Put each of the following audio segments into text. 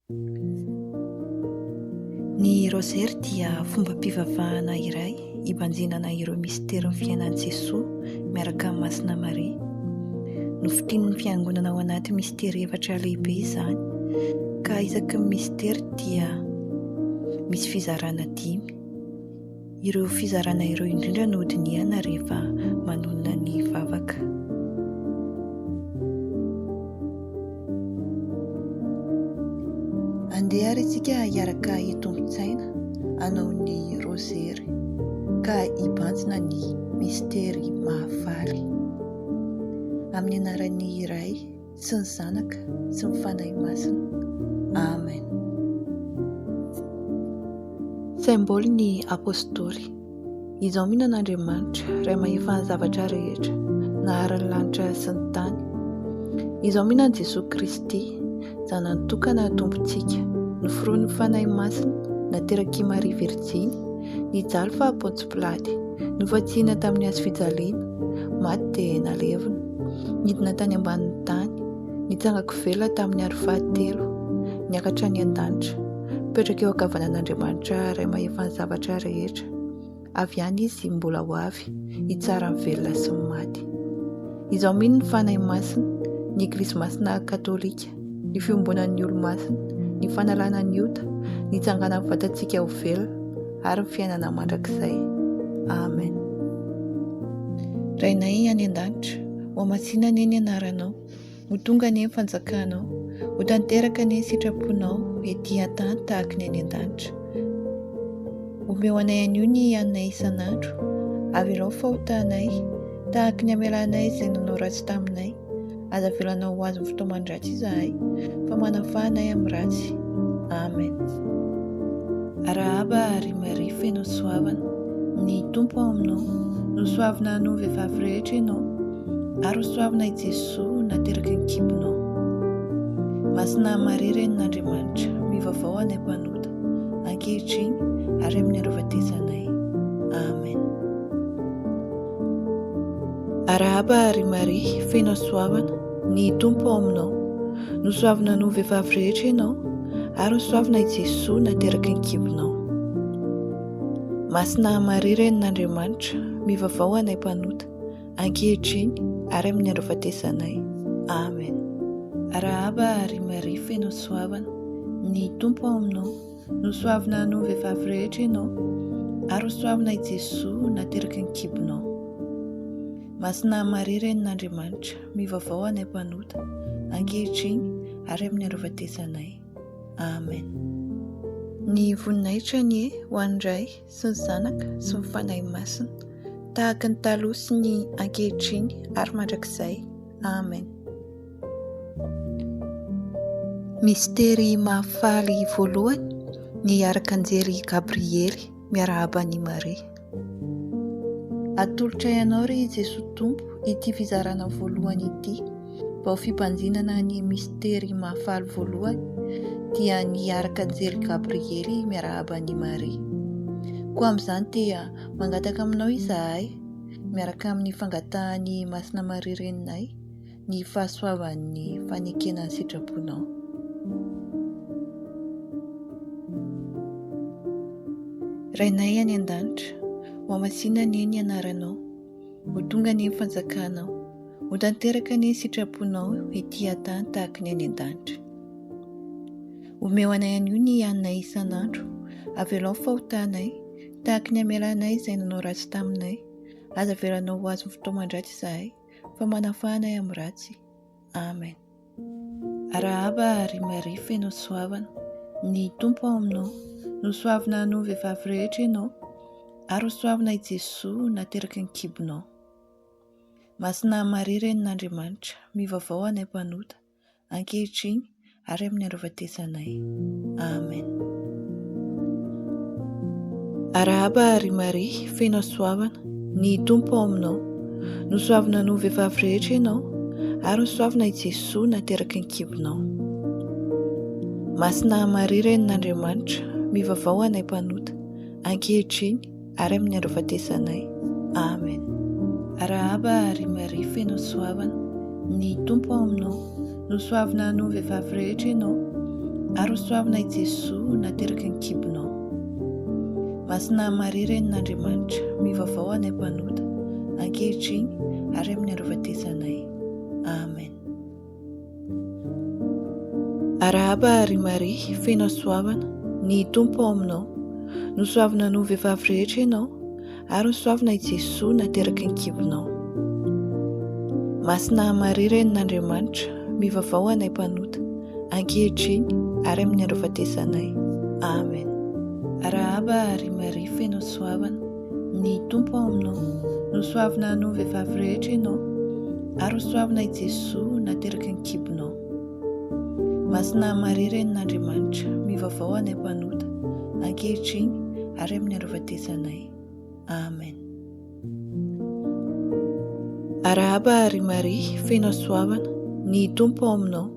Ny Raozery dia fombam-pivavahana iray hibanjinana ireo misterin'ny fiainan'i Jesoa miaraka amin'i Masina Maria. Nofintinin'ny Fiangonana ao anaty mistery efatra lehibe izany, ka isaky ny mistery dia misy fizarana dimy. Ireo fizarana ireo indrindra no hodinihana rehefa manonona ny vavaka. Andeha ary isika hiaraka hitombin-tsaina hanao ny Rozery ka hibanjina ny mistery mahafaly. Amin'ny anaran'ny Ray sy ny Zanaka sy ny Fanahy Masina. Amen. Saim-boly ny Apostoly. Izaho mino an'Andriamanitra, Ray mahefa ny zavatra rehetra, nahary ny lanitra sy ny tany. Izaho mino an'i Jesoa Kristy, Zanany tokana Tompontsika, noforonin'ny Fanahy Masina, naterak'i Maria Virjiny, nijaly faha Pontsy Pilaty, nofantsihina tamin'ny hazo fijaliana, maty dia nalevina, nidina tany ambanin'ny tany, nitsanga-ko velona tamin'ny andro fahatelo, niakatra any an-danitra, Mipetraka eo ankavanan'Andriamanitra Ray mahefa ny zavatra rehetra. Avy any Izy mbola ho avy, hitsara ny velona sy ny maty. Izaho mino ny Fanahy Masina, ny Eglizy Masina Katolika, ny fiombonan'ny olo-masina, ny fanalana ny ota, ny hitsanganan'ny vatantsika ho velona, ary ny fiainana mandrakizay. Amen. Rainay any an-danitra, hohamasinina anie ny anaranao. Ho tonga anie ny fanjakanao, ho tanteraka anie ny sitraponao ety an-tany tahaka ny any an-danitra. Omeo anay anio ny haninay isan'andro, avelao ny fahotanay, tahaka ny amelanay izay nanao ratsy taminay. Aza avelanao ho azon'ny fitaoman-dratsy izahay, fa manafaha anay amin'ny ratsy. Amen. Arahaba ry Maria feno hasoavana, ny Tompo ao aminao, nosoavina noho ny vehivavy rehetra ianao, ary hosoavina i Jesoa nateraky ny kibonao. Masina Maria Renin'Andriamanitra, mivavaha ho anay mpanota, ankehitriny ary amin'ny andro hahafatesanay. Amen. Arahaba ry Maria feno hasoavana, ny Tompo ao aminao. Nosoavina noho ny vehivavy rehetra ianao, ary hosoavina i Jesoa nateraky ny kibonao. Masina Maria Renin'Andriamanitra, mivavaha ho anay mpanota, ankehitriny ary amin'ny andro hahafatesanay. Amen. Arahaba ry Maria feno hasoavana, ny Tompo ao aminao. Nosoavina noho ny vehivavy rehetra ianao, ary hosoavina i Jesoa nateraky ny kibonao. Masina Maria Renin'Andriamanitra, mivavaha ho anay mpanota, ankehitriny ary amin'ny andro hahafatesanay. Amen. Ny voninahitra anie ho an'ny Ray sy ny Zanaka sy ny Fanahy Masina, tahaka ny taloha sy ny ankehitriny ary mandrakizay. Amen. Mistery mahafaly voalohany ny Arkanjely Gabriely miarahaba an'i Maria. Atolotray anao ry Jesoa Tompo ity fizarana voalohany ity mba ho fibanjinana ny mistery mahafaly voalohany dia ny Arkanjely Gabriely miarahaba an'i Maria. Koa amin'izany dia mangataka aminao izahay miaraka amin'ny fangatahan'i Masina Maria Reninay ny fahasoavan'ny fanekena ny sitraponao. Rainay any an-danitra, hohamasinina anie ny anaranao, ho tonga anie ny fanjakanao, ho tanteraka anie ny sitraponao ety an-tany tahaka ny any an-danitra. Omeo anay anio ny haninay isan'andro, avelao ny fahotanay, tahaka ny amelanay izay nanao ratsy taminay, aza avelanao ho azon'ny fitaoman-dratsy izahay, fa manafaha anay amin'ny ratsy. Amen. Arahaba ry Maria feno hasoavana, ny Tompo ao aminao, nosoavina noho ny vehivavy rehetra ianao, ary hosoavina i Jesoa nateraky ny kibonao. Masina Maria Renin'Andriamanitra, mivavaha ho anay mpanota, ankehitriny ary amin'ny andro hahafatesanay. Amen. Arahaba ry Maria, feno hasoavana, ny Tompo ao aminao. Nosoavina noho vehivavy rehetra ianao, ary nosoavina i Jesoa nateraky ny kibonao. Masina Maria Renin'Andriamanitra, mivavaha ho anay mpanota, ankehitriny ary amin'ny andro hahafatesanay. Amen. Arahaba ry Maria feno hasoavana, ny Tompo ao aminao. Nosoavina noho ny vehivavy rehetra ianao, Ary hosoavina i Jesoa nateraky ny kibonao. Masina Maria Renin'Andriamanitra, mivavaha ho anay mpanota, ankehitriny ary amin'ny andro hahafatesanay. Amen. Arahaba ry Maria, feno hasoavana, ny Tompo ao aminao. Nosoavina noho vehivavy rehetra ianao, ary nosoavina i Jesoa nateraky ny kibonao. Masina Maria Renin'Andriamanitra, mivavaha ho anay mpanota, ankehitriny ary amin'ny andro hahafatesanay. Amen. Arahaba ry Maria feno hasoavana, ny Tompo ao aminao. Nosoavina noho vehivavy rehetra ianao, ary hosoavina i Jesoa nateraky ny kibonao. Masina Maria Renin'Andriamanitra, mivavaha ho anay mpanota, ankehitriny ary amin'ny andro hahafatesanay. Amen. Arahaba ry Maria, feno hasoavana, ny Tompo ao aminao.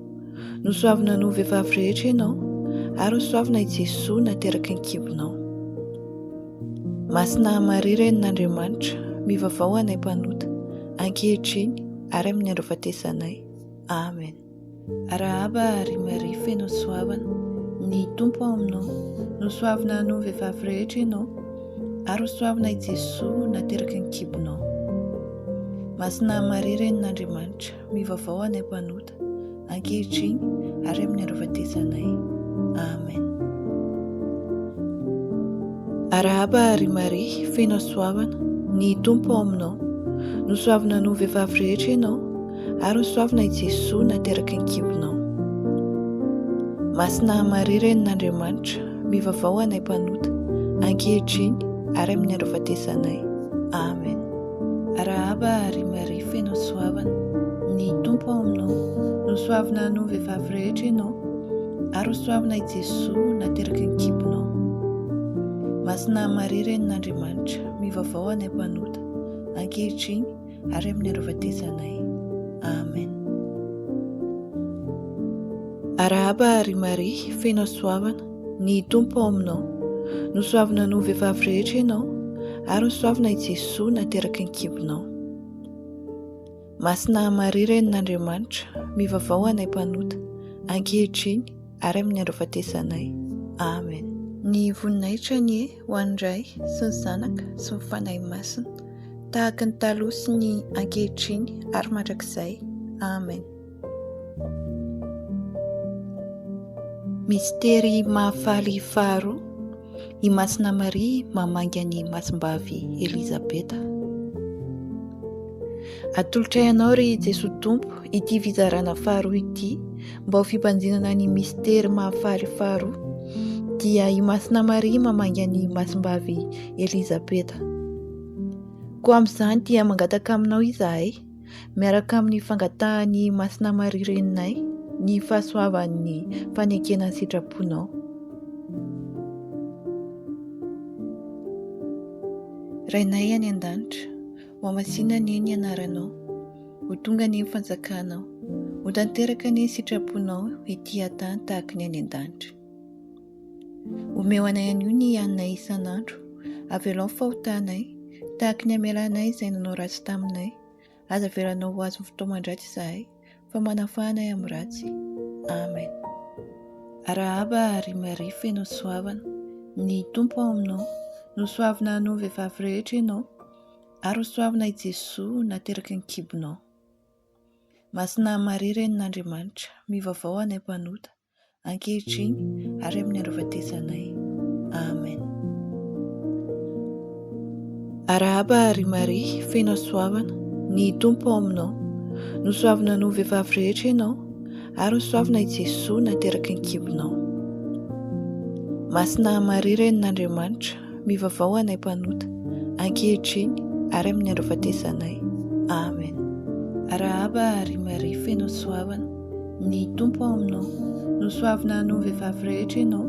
Nosoavina noho vehivavy rehetra ianao, ary hosoavina i Jesoa nateraky ny kibonao. Masina Maria Renin'Andriamanitra, mivavaha ho anay mpanota, ankehitriny ary amin'ny andro hahafatesanay. Amen. Arahaba ry Maria feno hasoavana, ny Tompo ao aminao. Nosoavina noho vehivavy rehetra ianao, ary hosoavina i Jesoa nateraky ny kibonao. Masina Maria Renin'Andriamanitra, mivavaha ho anay mpanota, ankehitriny ary amin'ny andro hahafatesanay. Amen. Arahaba ry Maria, feno hasoavana, ny Tompo ao aminao. Nosoavina noho vehivavy rehetra ianao, ary hosoavina i Jesoa nateraky ny kibonao. Masina Maria Renin'Andriamanitra, mivavaha ho anay mpanota, ankehitriny ary amin'ny andro hahafatesanay. Amen. Arahaba ry Maria feno hasoavana, ny Tompo ao aminao. Nosoavina noho vehivavy rehetra ianao, ary hosoavina i Jesoa nateraky ny kibonao. Masina Maria Renin'Andriamanitra, mivavaha ho anay mpanota, ankehitriny ary amin'ny andro hahafatesanay. Amen. Arahaba ry Maria, feno hasoavana, ny Tompo ao aminao. Nosoavina noho vehivavy rehetra ianao, ary nosoavina i Jesoa nateraky ny kibonao. Masina Maria Renin'Andriamanitra, mivavaha ho anay mpanota, ankehitriny ary amin'ny andro hahafatesanay. Amen. Ny voninahitra anie ho an'ny Ray sy ny Zanaka sy ny Fanahy Masina, tahaka ny taloha sy ny ankehitriny ary mandrakizay. Amen. Mistery mahafaly faharoa, i Masina Maria mamangy an'i Masimbavy Elizabeta. Atolotray anao ry Jesoa Tompo ity fizarana faharoa ity mba ho fibanjinana ny mistery mahafaly faharoa dia i Masina Maria mamangy an'i Masimbavy Elizabeta. Koa amin'izany dia mangataka aminao izahay miaraka amin'ny fangatahan'i Masina Maria Reninay ny fahasoavan'ny fanekena ny sitraponao. Rainay any an-danitra, ho hamasina anie ny anaranao, ho tonga anie ny fanjakanao, ho tanteraka anie ny sitraponao ety an-tany tahaka ny any an-danitra. Omeo anay anio ny haninay isan'andro, avelao ny fahotanay, tahaka ny amelanay izay nanao ratsy taminay. Aza avelanao ho azon'ny fitaoman-dratsy izahay, fa manafaha anay amin'ny ratsy. Amen. Arahaba ry Maria feno hasoavana, ny Tompo ao aminao, nosoavina noho ny vehivavy rehetra ianao, ary hosoavina i Jesoa nateraky ny kibonao. Masina Maria Renin'Andriamanitra, mivavaha ho anay mpanota, ankehitriny ary amin'ny andro hahafatesanay. Amen. Arahaba ry Maria, feno hasoavana, ny Tompo ao aminao. Nosoavina noho vehivavy rehetra ianao, ary nosoavina i Jesoa nateraky ny kibonao. Masina Maria Renin'Andriamanitra, mivavaha ho anay mpanota, ankehitriny ary amin'ny andro hahafatesanay. Amen. Arahaba ry Maria feno hasoavana, ny Tompo ao aminao. Nosoavina noho vehivavy rehetra ianao,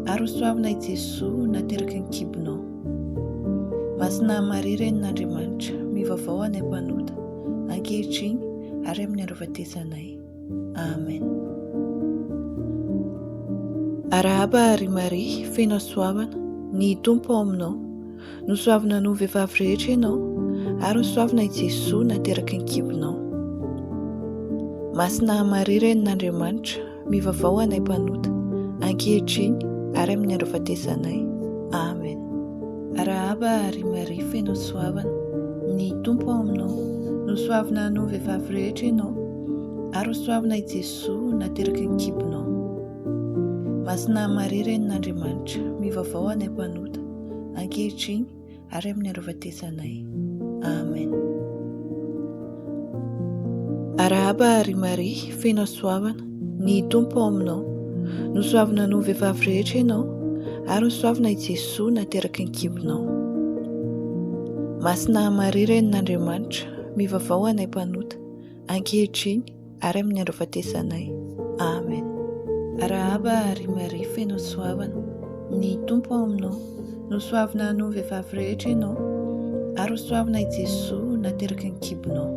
ary hosoavina i Jesoa nateraky ny kibonao. Masina Maria Renin'Andriamanitra, mivavaha ho anay mpanota, ankehitriny ary amin'ny andro hahafatesanay. Amen. Arahaba ry Maria, feno hasoavana, ny Tompo ao aminao. Nosoavina noho vehivavy rehetra ianao, ary nosoavina i Jesoa nateraky ny kibonao. Masina Maria Renin'Andriamanitra, mivavaha ho anay mpanota, ankehitriny ary amin'ny andro fahatesanay. Amen. Arahaba ry Maria feno hasoavana, ny Tompo ao aminao, nosoavina noho ny vehivavy rehetra ianao, ary hosoavina i Jesoa nateraky ny kibonao. Masina Maria Renin'Andriamanitra, mivavaha ho anay mpanota, ankehitriny ary amin'ny andro hahafatesanay. Amen. Arahaba ry Maria, feno hasoavana, ny Tompo ao aminao. Nosoavina noho ny vehivavy rehetra ianao, ary nosoavina i Jesoa nateraky ny kibonao. Masina Maria Renin'Andriamanitra, mivavaha ho anay mpanota, ankehitriny ary amin'ny andro hahafatesanay. Amen. Arahaba ry Maria feno hasoavana, ny Tompo ao aminao, nosoavina noho ny vehivavy rehetra ianao, ary hosoavina i Jesoa nateraky ny kibonao.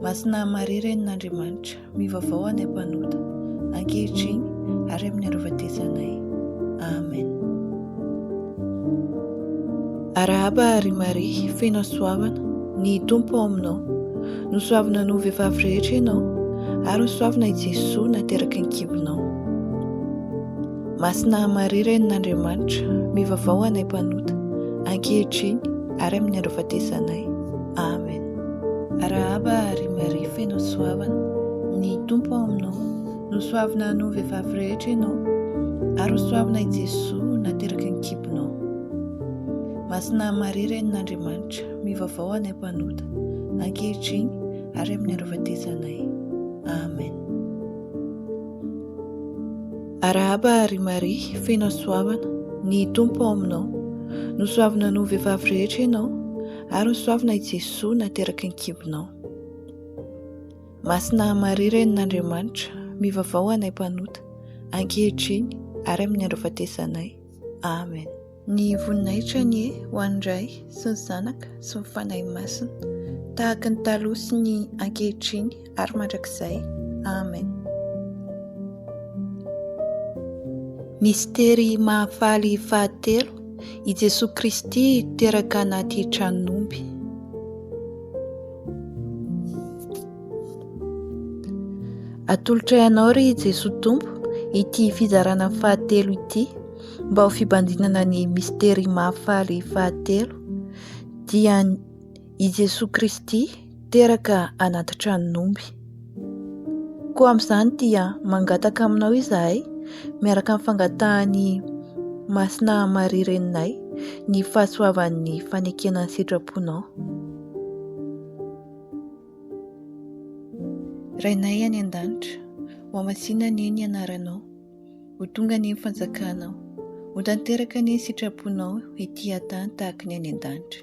Masina Maria Renin'Andriamanitra, mivavaha ho anay mpanota, ankehitriny ary amin'ny andro hahafatesanay. Amen. Arahaba ry Maria, feno hasoavana, ny Tompo ao aminao. Nosoavina noho vehivavy rehetra ianao, ary nosoavina i Jesoa nateraky ny kibonao. Masina Maria Renin'Andriamanitra, mivavaha ho anay mpanota, ankehitriny ary amin'ny andro hahafatesanay. Amen. Arahaba ry Maria feno hasoavana, ny Tompo ao aminao. Nosoavina noho vehivavy rehetra ianao, ary hosoavina i Jesoa nateraky ny kibonao. Masina Maria Renin'Andriamanitra, mivavaha ho anay mpanota, ankehitriny ary amin'ny andro hahafatesanay. Amen. Arahaba ry Maria, feno hasoavana, ny Tompo ao aminao. Nosoavina noho vehivavy rehetra ianao, ary nosoavina i Jesoa nateraky ny kibonao. Masina Maria Renin'Andriamanitra, mivavaha ho anay mpanota, ankehitriny ary amin'ny andro hahafatesanay. Amen. Ny voninahitra anie ho an'ny Ray sy ny Zanaka sy ny Fanahy Masina, tahaka ny taloha sy ny ankehitriny ary mandrakizay. Amen. Mistery mahafaly fahatelo, i Jesoa Kristy teraka anaty tranon'omby. Atolotray anao ry Jesoa Tompo ity fizarana fahatelo ity mba ho fibanjinana ny mistery mahafaly fahatelo dia i Jesoa Kristy teraka anaty tranon'omby. Koa amin'izany dia mangataka aminao izahay miaraka amin'ny fangatahan'i Masina Maria Reninay ny fahasoavan'ny fanekena ny sitraponao. Rainay any an-danitra, hohamasinina anie ny anaranao, ho tonga anie ny fanjakanao, ho tanteraka anie ny sitraponao ety an-tany tahaka ny any an-danitra.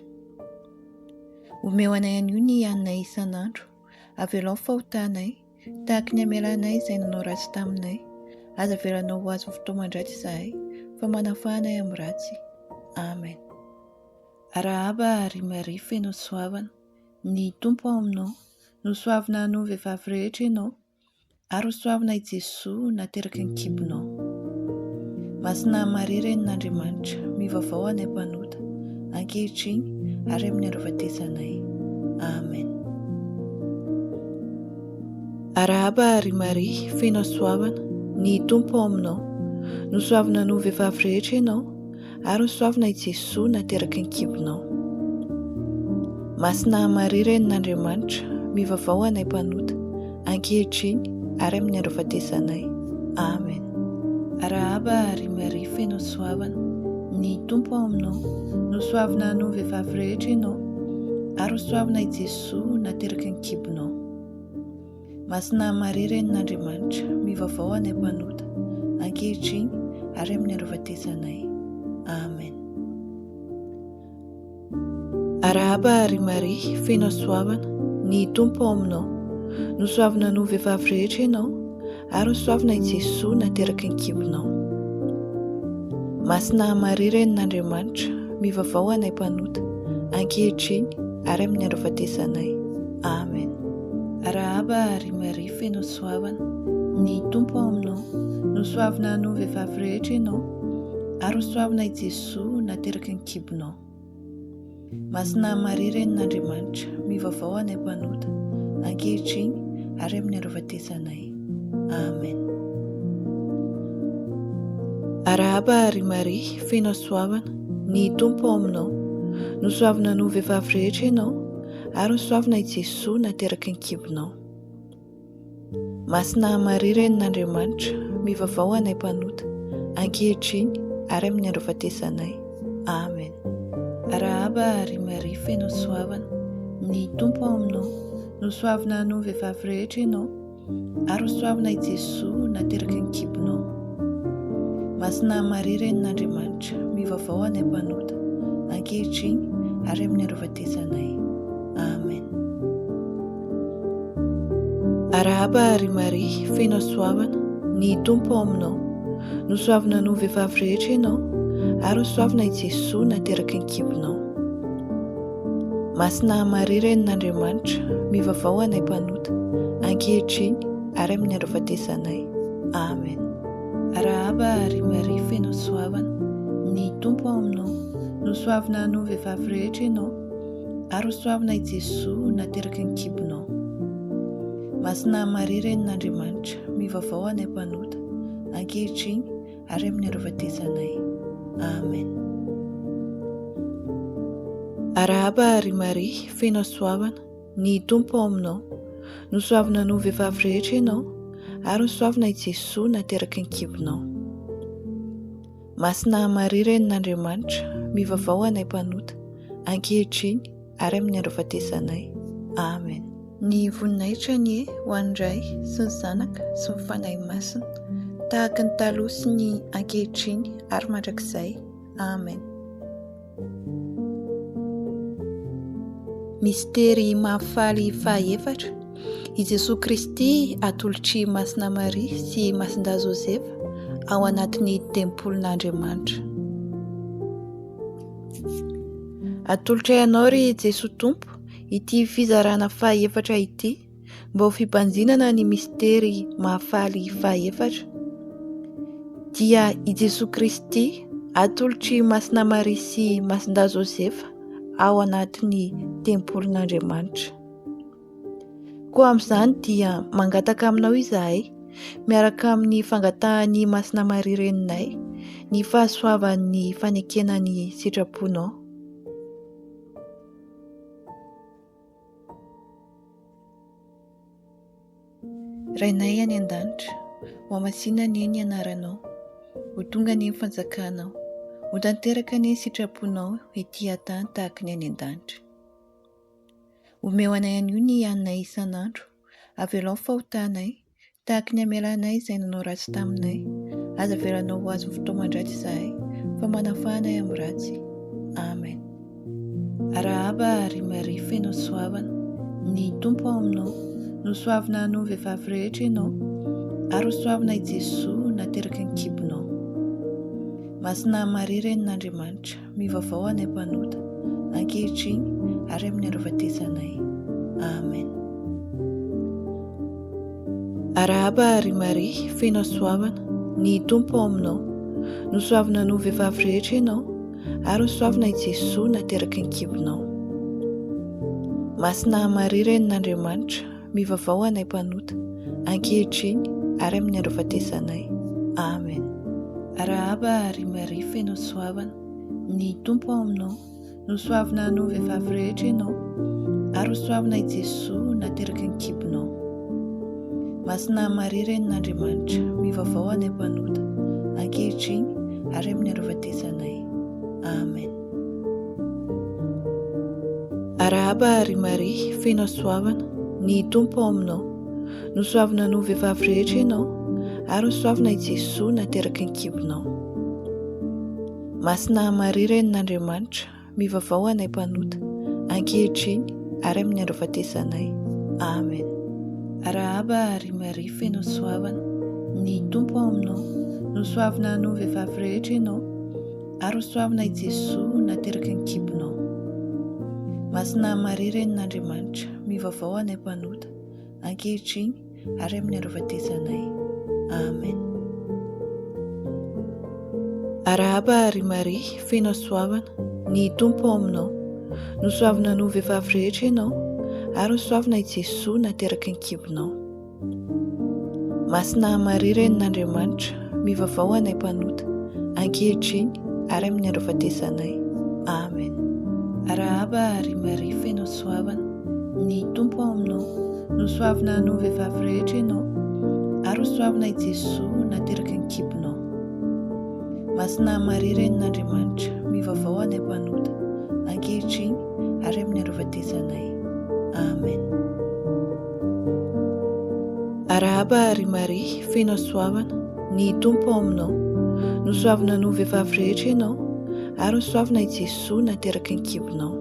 Omeo anay anio ny haninay isan'andro, avelao ny fahotanay, tahaka ny amelanay izay nanao ratsy taminay. Aza avelanao ho azon'ny fitaoman-dratsy izahay, fa manafaha anay amin'ny ratsy. Amen. Arahaba ry Maria feno hasoavana, ny Tompo ao aminao, nosoavina noho ny vehivavy rehetra ianao, ary hosoavina i Jesoa nateraky ny kibonao. Masina Maria Renin'Andriamanitra, mivavaha ho anay mpanota, ankehitriny ary amin'ny andro hahafatesanay. Amen. Arahaba ry Maria feno hasoavana, ny Tompo ao aminao, nosoavina noho ny vehivavy rehetra ianao, ary hosoavina i Jesoa nateraky ny kibonao. Masina Maria Renin'Andriamanitra, mivavaha ho anay mpanota, ankehitriny ary amin'ny andro hahafatesanay. Amen. Arahaba ry Maria feno hasoavana, ny Tompo ao aminao, nosoavina noho ny vehivavy rehetra ianao, ary hosoavina i Jesoa nateraky ny kibonao. Masina Maria Renin'Andriamanitra, mivavaha ho anay mpanota, ankehitriny ary amin'ny andro hahafatesanay. Amen. Arahaba ry Maria, feno hasoavana, ny Tompo ao aminao. Nosoavina noho vehivavy rehetra ianao, ary nosoavina i Jesoa nateraky ny kibonao. Masina Maria Renin'Andriamanitra, mivavaha ho anay mpanota, ankehitriny ary amin'ny andro hahafatesanay. Amen. Arahaba ry Maria feno hasoavana, ny Tompo ao aminao, nosoavina noho vehivavy rehetra ianao, ary hosoavina i Jesoa nateraky ny kibonao. Masina Maria Renin'Andriamanitra, mivavaha ho anay mpanota, ankehitriny ary amin'ny andro hahafatesanay. Amen. Arahaba ry Maria, feno hasoavana, ny Tompo ao aminao. Nosoavina noho vehivavy rehetra ianao, ary nosoavina i Jesoa nateraky ny kibonao. Masina Maria Renin'Andriamanitra, mivavaha ho anay mpanota, ankehitriny ary amin'ny andro hahafatesanay. Amen. Arahaba ry Maria feno hasoavana, ny Tompo ao aminao. Nosoavina noho ny vehivavy rehetra ianao, ary hosoavina i Jesoa nateraky ny kibonao. Masina Maria Renin'Andriamanitra, mivavaha ho anay mpanota, ankehitriny ary amin'ny andro hahafatesanay. Amen. Arahaba ry Maria, feno hasoavana, ny Tompo ao aminao. Nosoavina noho ny vehivavy rehetra ianao, ary hosoavina i Jesoa nateraky ny kibonao. Masina Maria Renin'Andriamanitra, mivavaha ho anay mpanota, ankehitriny ary amin'ny andro hahafatesanay. Amen. Arahaba ry Maria feno hasoavana, ny Tompo ao aminao. Nosoavina noho ny vehivavy rehetra ianao, ary hosoavina i Jesoa nateraky ny kibonao. Masina Maria Renin'Andriamanitra, mivavaha ho anay mpanota, ankehitriny ary amin'ny andro hahafatesanay. Amen. Arahaba ry Maria, feno hasoavana, ny Tompo ao aminao. Nosoavina noho ny vehivavy rehetra ianao, ary nosoavina i Jesoa nateraky ny kibonao. Masina Maria Renin'Andriamanitra, mivavaha ho anay mpanota, ankehitriny ary amin'ny andro hahafatesanay. Amen. Ny voninahitra anie ho an'ny Ray sy ny Zanaka sy ny Fanahy Masina, tahaka ny taloha sy ny ankehitriny ary mandrakizay. Amen. Mistery mahafaly fahaefatra, i Jesoa Kristy atolotr'i Masina Maria sy Masindahy Josefa ao anatin'ny tempolin'Andriamanitra. Atolotray anao ry Jesoa Tompo ity fizarana fahaefatra ity mba ho fibanjinana ny mistery mahafaly fahaefatra, dia i Jesoa Kristy atolotr'i Masina Maria sy Masindahy Josefa ao anatin'ny tempolin'Andriamanitra. Koa amin'izany dia mangataka aminao izahay, miaraka amin'ny fangatahan'i Masina Maria Reninay, ny fahasoavan'ny fanekena ny sitraponao. Rainay any an-danitra, hohamasinina anie ny anaranao, ho tonga anie ny fanjakanao, ho tanteraka anie ny sitraponao ety an-tany tahaka ny any an-danitra. Omeo anay anio ny haninay isan'andro, avelao ny fahotanay, Tahaka ny hamelanay izay nanao ratsy taminay. Aza avelanao ho azon'ny fitaoman-dratsy izahay, fa manafaha anay amin'ny ratsy. Amen. Arahaba ry Maria feno hasoavana, ny Tompo ao aminao. Nosoavina noho ny vehivavy rehetra ianao, ary hosoavina i Jesoa nateraky ny kibonao. Masina Maria Renin'Andriamanitra, mivavaha ho anay mpanota, ankehitriny ary amin'ny andro hahafatesanay. Amen. Arahaba ry Maria, feno hasoavana, ny Tompo ao aminao. Nosoavina noho vehivavy rehetra ianao, ary nosoavina i Jesoa nateraky ny kibonao. Masina Maria Renin'Andriamanitra, mivavaha ho anay mpanota, ankehitriny ary amin'ny andro hahafatesanay. Amen. Arahaba ry Maria feno hasoavana, ny Tompo ao aminao. Nosoavina noho vehivavy rehetra ianao, ary hosoavina i Jesoa nateraky ny kibonao. Masina Maria Renin'Andriamanitra, mivavaha ho anay mpanota, ankehitriny ary amin'ny andro hahafatesanay. Amen. Arahaba ry Maria, feno hasoavana, ny Tompo ao aminao. Nosoavina noho vehivavy rehetra ianao, ary hosoavina i Jesoa nateraky ny kibonao. Masina Maria Renin'Andriamanitra, mivavaha ho anay mpanota, ankehitriny ary amin'ny andro hahafatesanay. Amen. Arahaba ry Maria feno hasoavana, ny Tompo ao aminao. Nosoavina noho vehivavy rehetra ianao, ary hosoavina i Jesoa nateraky ny kibonao. Masina Maria Renin'Andriamanitra, mivavaha ho anay mpanota, ankehitriny ary amin'ny andro hahafatesanay. Amen. Arahaba ry Maria, feno hasoavana, ny Tompo ao aminao. Nosoavina noho vehivavy rehetra ianao, ary nosoavina i Jesoa nateraky ny kibonao. Masina Maria Renin'Andriamanitra, mivavaha ho anay mpanota, ankehitriny ary amin'ny andro hahafatesanay. Amen. Arahaba ry Maria feno hasoavana, ny Tompo ao aminao, nosoavina noho ny vehivavy rehetra ianao, ary hosoavina i Jesoa nateraky ny kibonao. Masina Maria Renin'Andriamanitra, mivavaha ho anay mpanota, ankehitriny ary amin'ny andro hahafatesanay. Amen. Arahaba ry Maria feno hasoavana, ny Tompo ao aminao. Nosoavina noho ny vehivavy rehetra ianao, ary nosoavina i Jesoa nateraky ny kibonao.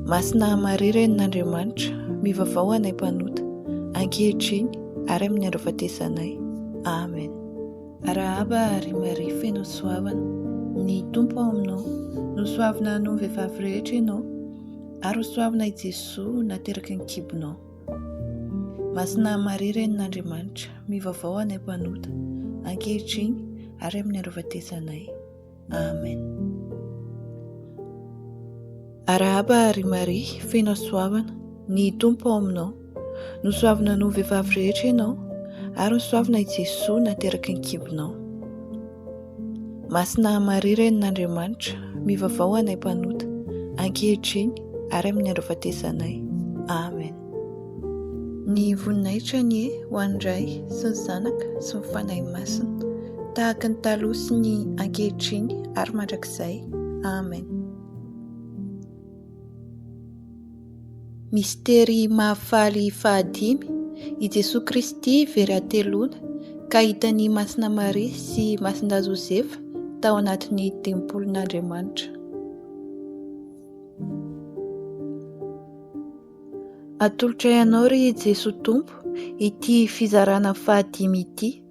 Masina Maria Renin'Andriamanitra, mivavaha ho anay mpanota, ankehitriny ary amin'ny andro hahafatesanay. Amen. Arahaba ry Maria feno hasoavana, ny Tompo ao aminao. Nosoavina noho ny vehivavy rehetra ianao, ary hosoavina i Jesoa nateraky ny kibonao. Masina Maria Renin'Andriamanitra, mivavaha ho anay mpanota, ankehitriny ary amin'ny andro hahafatesanay. Amen. Arahaba ry Maria, feno hasoavana, ny Tompo ao aminao. Nosoavina noho ny vehivavy rehetra ianao, ary nosoavina i Jesoa nateraky ny kibonao. Masina Maria Renin'Andriamanitra, mivavaha ho anay mpanota, ankehitriny ary amin'ny andro hahafatesanay. Amen. Ny voninahitra anie ho an'ny Ray sy ny Zanaka sy ny Fanahy Masina, tahaka ny taloha sy ny ankehitriny ary mandrakizay. Amen. Mistery mahafaly fahadimy, i Jesoa Kristy very hateloana ka hitan'i Masina Maria sy Masindahy Josefa tao anatin'ny tempolin'Andriamanitra. Atolotray anao ry Jesoa Tompo ity fizarana fahadimy ity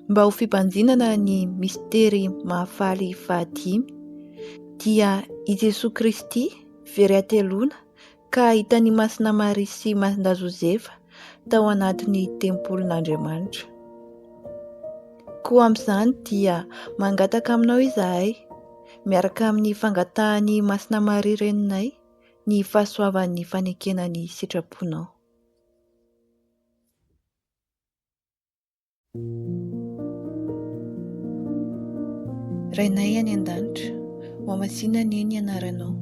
mba ho fibanjinana ny mistery mahafaly fahadimy dia i Jesoa Kristy very hateloana ka hitan'i Masina Maria sy Masindahy Josefa tao anatin'ny tempolin'Andriamanitra. Koa amin'izany dia mangataka aminao izahay, miaraka amin'ny fangatahan'i Masina Maria Reninay, ny fahasoavan'ny fanekena ny sitraponao. Rainay any an-danitra, hohamasinina anie ny anaranao,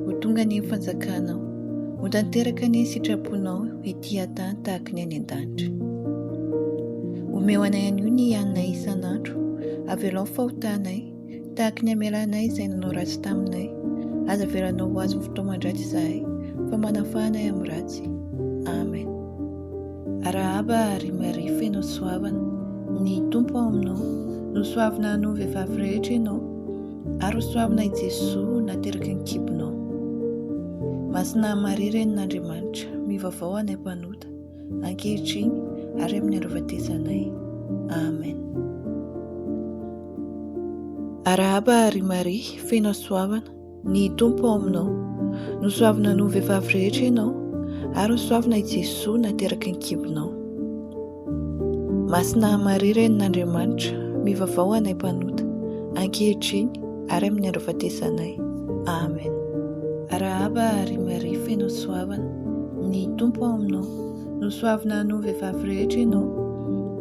ho tonga anie ny fanjakanao, ho tanteraka anie ny sitraponao ety an-tany tahaka ny any an-danitra. Omeo anay anio ny haninay isan'andro, avelao ny fahotanay, Tahaka ny hamelanay izay nanao ratsy taminay. Aza avelanao ho azon'ny fitaoman-dratsy izahay, fa manafaha anay amin'ny ratsy. Amen. Arahaba ry Maria feno hasoavana, ny Tompo ao aminao. Nosoavina noho ny vehivavy rehetra ianao, ary hosoavina i Jesoa nateraky ny kibonao. Masina Maria Renin'Andriamanitra, mivavaha ho anay mpanota, ankehitriny ary amin'ny andro hahafatesanay. Amen. Arahaba ry Maria, feno hasoavana, ny Tompo ao aminao. Nosoavina noho ny vehivavy rehetra ianao, ary nosoavina i Jesoa nateraky ny kibonao. Masina Maria Renin'Andriamanitra, mivavaha ho anay mpanota, ankehitriny ary amin'ny andro hahafatesanay. Amen. Arahaba ry Maria feno hasoavana, ny Tompo ao aminao. Nosoavina noho ny vehivavy rehetra ianao,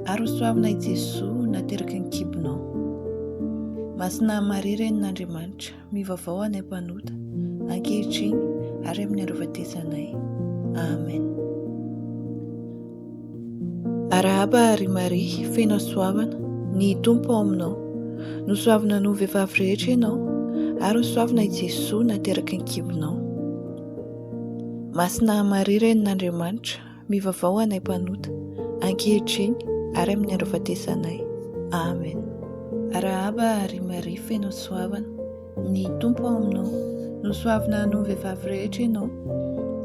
ary hosoavina i Jesoa nateraky ny kibonao. Masina Maria Renin'Andriamanitra, mivavaha ho anay mpanota, ankehitriny ary amin'ny andro hahafatesanay. Amen. Arahaba ry Maria, feno hasoavana, ny Tompo ao aminao. Nosoavina noho ny vehivavy rehetra ianao, ary nosoavina i Jesoa nateraky ny kibonao. Masina Maria Renin'Andriamanitra, mivavaha ho anay mpanota, ankehitriny ary amin'ny andro hahafatesanay. Amen. Arahaba ry Maria feno hasoavana, ny Tompo ao aminao. Nosoavina noho ny vehivavy rehetra ianao,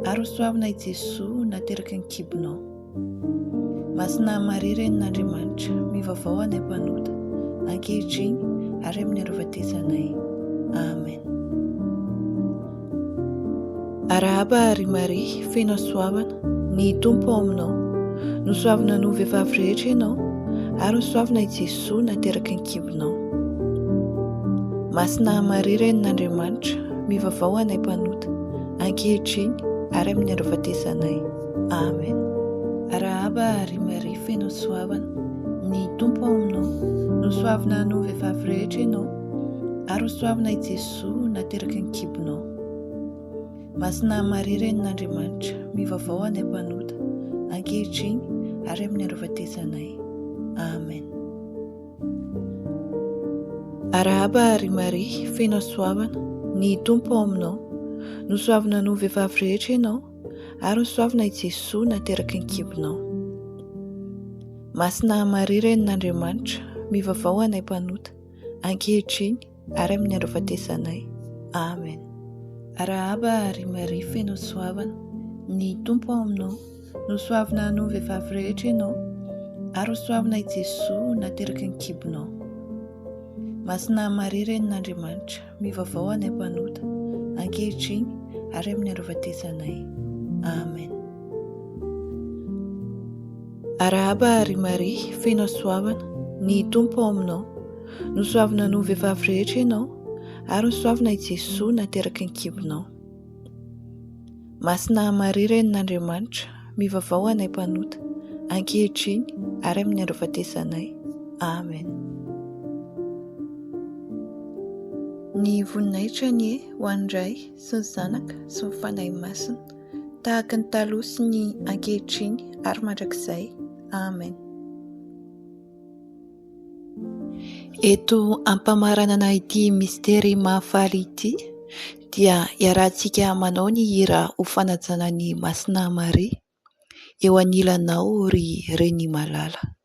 ary hosoavina i Jesoa nateraky ny kibonao. Masina Maria Renin'Andriamanitra, mivavaha ho anay mpanota, ankehitriny ary amin'ny andro hahafatesanay. Amen. Arahaba ry Maria, feno hasoavana, ny Tompo ao aminao. Nosoavina noho ny vehivavy rehetra ianao, ary nosoavina i Jesoa nateraky ny kibonao. Masina Maria Renin'Andriamanitra, mivavaha ho anay mpanota, ankehitriny ary amin'ny andro hahafatesanay. Amen. Arahaba ry Maria feno hasoavana, ny Tompo ao aminao. Nosoavina noho ny vehivavy rehetra ianao, ary hosoavina i Jesoa nateraky ny kibonao. Masina Maria Renin'Andriamanitra, mivavaha ho anay mpanota, ankehitriny ary amin'ny andro hahafatesanay. Amen. Arahaba ry Maria, feno hasoavana, ny Tompo ao aminao. Nosoavina noho ny vehivavy rehetra ianao, ary nosoavina i Jesoa nateraky ny kibonao. Masina Maria Renin'Andriamanitra, mivavaha ho anay mpanota, ankehitriny ary amin'ny andro hahafatesanay. Amen. Arahaba ry Maria feno hasoavana, ny Tompo ao aminao. Nosoavina noho ny vehivavy rehetra ianao, ary hosoavina i Jesoa nateraky ny kibonao. Masina Maria Renin'Andriamanitra, mivavaha ho anay mpanota, ankehitriny ary amin'ny andro hahafatesanay. Amen. Arahaba ry Maria, feno hasoavana, ny Tompo ao aminao. Nosoavina noho ny vehivavy rehetra ianao, ary nosoavina i Jesoa nateraky ny kibonao. Masina Maria Renin'Andriamanitra, mivavaha ho anay mpanota, ankehitriny ary amin'ny andro hahafatesanay. Amen. Ny voninahitra anie ho an'ny Ray sy ny Zanaka sy ny Fanahy Masina, tahaka ny taloha sy ny ankehitriny ary mandrakizay. Amen. Eto am-pamaranana ity mistery mahafaly ity dia iarahantsika manao ny hira ho fanajana an'i Masina Maria eo anilanao ry Reny malala.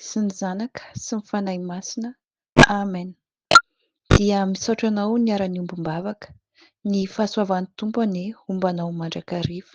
sy ny Zanaka sy ny Fanahy Masina. Amen. Dia misaotra anao niara-niombom-bavaka. Ny fahasoavan'ny Tompo anie homba anao mandrakariva.